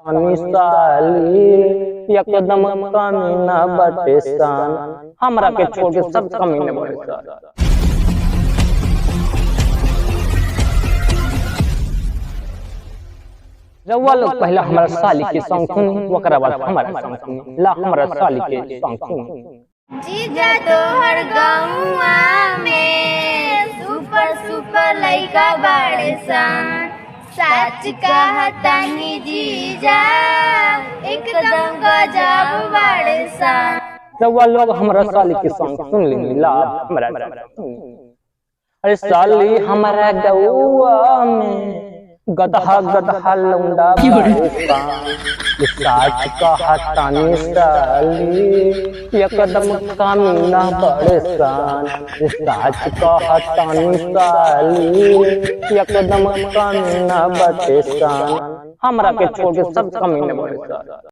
तानी साली एकदम कमीना बटे सान, हमरा के छोड़ के सब कमीने बड़े सान। रउआ लोग पहले हमारा साली के सॉन्ग सुनी, ओकरा बाद हमारा सॉन्ग सुनी। ला हमारा साली के सॉन्ग सुनी। जीजा तोहर गौआ में सुपर सुपर लइका बाड़े सन। सच कहतानी जीजा एकदम गजब बाड़े सन। रउआ लोग हमारा साली के सॉन्ग सुन ली, ला हमारा सॉन्ग सुनी। अरे साली हमारा गौआ में गदहा गदहा लौंडा बाड़े सान। साच कहतानी साली एकदम कमीना बड़े सान। साच कहतानी साली एकदम कमीना बटे सान, हमरा के छोड़ के सब कमीने बड़े सान।